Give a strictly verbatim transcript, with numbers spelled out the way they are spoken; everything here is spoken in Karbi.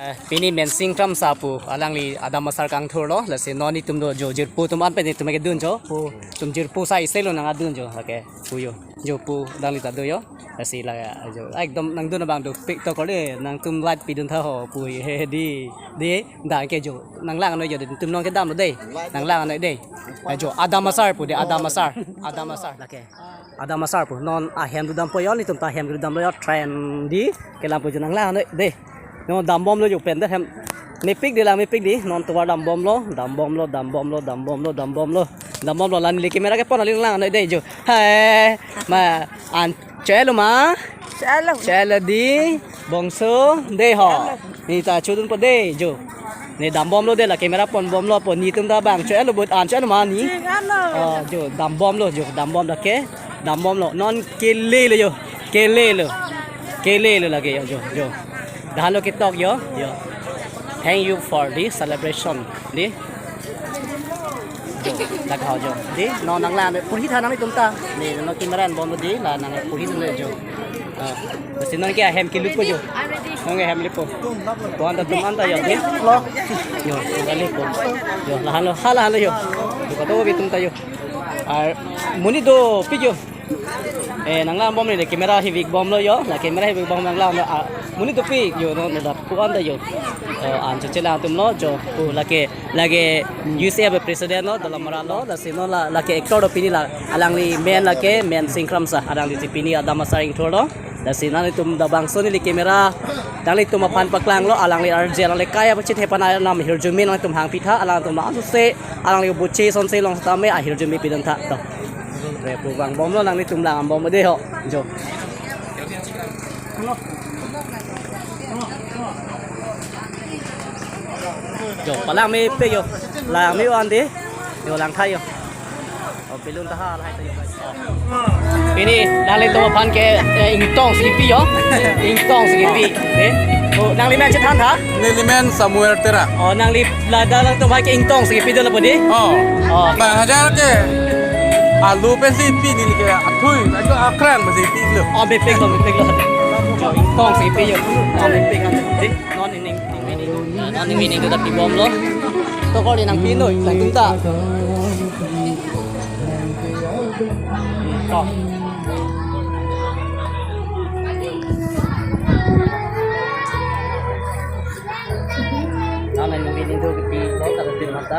Eh, pini Mensing Kramsa pu alangli adam asar kangthurlo, lasi non netum do jo jirpo atum an pen netum kedun jo, pu atum jirpo sai selo nangdun jo, okay, pu jo, jo pu alangli ta do jo, lasi la jo, ekdom nangdun abang dopik to kor de, nangtum light pidun tha ho, pu he di, di, dak ke jo, nanglang noi jo, netum non kedam lo de, nanglang noi de, eh, jo, adam asar pu de, adam asar, adam asar, okay. Adam asar pu non ahem dodampo jo, netum ta ahem dodamlo jo, trend di kelang pu jo nanglang noi de. Non dambomlo jo pen de hem. Mepik di lang mepik di, non tovar dambomlo, dambomlo, dambomlo, dambomlo, dambomlo. Dambomlo la neli camera kepon kali nanglang noi de jo. Hai, ma an chelo ma? Chelo. Chelo di, bongso, de ho. Ne ta chodunpo de jo. Ne dambomlo de la camera ponbomlo po netum ta bang chelo but an chelo ma ne. Ching ano. Oh, jo dambomlo jo dambom lake. Dambomlo non kelelo jo. Kelelo. Kelelo lake jo jo. Jo. Dah lo ketok jo. Jo. Thank you for the celebration. Di. Jo. Dak ho jo. Di. Non nanglang noi. Purhi tha nangtum ta. Ne non camera an bomlo di. La nang purhi noi jo. Ah, lasi non ke ahem kelutpo jo. Non ke ahem lutpo. Ko-an ta atum an ta jo, di. Lo. Jo, kali po. Jo, la halo, hala halo jo. Jo, kado bi atum ta jo. Ar, monit dopik jo. Eh, nanglangbom ne, camera hivekbomlo jo. La camera hivekbom nanglang, ah, monit dopik jo, non, non dap ko-an ta jo. Eh, an chechelang atumlo jo. Ko lake Lake U S A president lo, Dolamara lo, lasi non la, lake actor do pini la, alangli men lake Mensing Kramsa, alangli si pini adam asar ingthurlo, lasi nanglitum labangso neli camera, nanglitum aphan paklanglo, alangli arje, alangli kaya pachit hepan alam hirjume nanglitum hangpitha, alangtum la ansose, alangli buche sonse long tame ahirjume pidun tha, to. Re pu vangbomlo nanglitum langbom de ho, jo. Jo, palang mepik jo. Lang me-o an de. Jo, lang tha jo. Oh, balloon ta ha, lahai ta jo. Pini, nanglitum aphan ke, eh, ingtong si kipi jo. Ingtong si kipi. Eh? Oh, nangli men chethan tha? Neli men Samuel Terang. Oh, nangli ladak nangtum aphan ke ingtong si kipi do lapu de? Oh. Oh. Bang hajar ke. Alu pen si pi neli ke athui. Ajo akran pen si pi lo. Oh, mepik lo, mepik lo. Jo, ingtong si kipi jo. Oh, mepik kan. De, non ining, ining, ining. Non ining, ining, ta pibomlo. To kor di nangpi noi, nangtum ta. To. Non ining, ining, to pibomlo, ta pibomlo ta.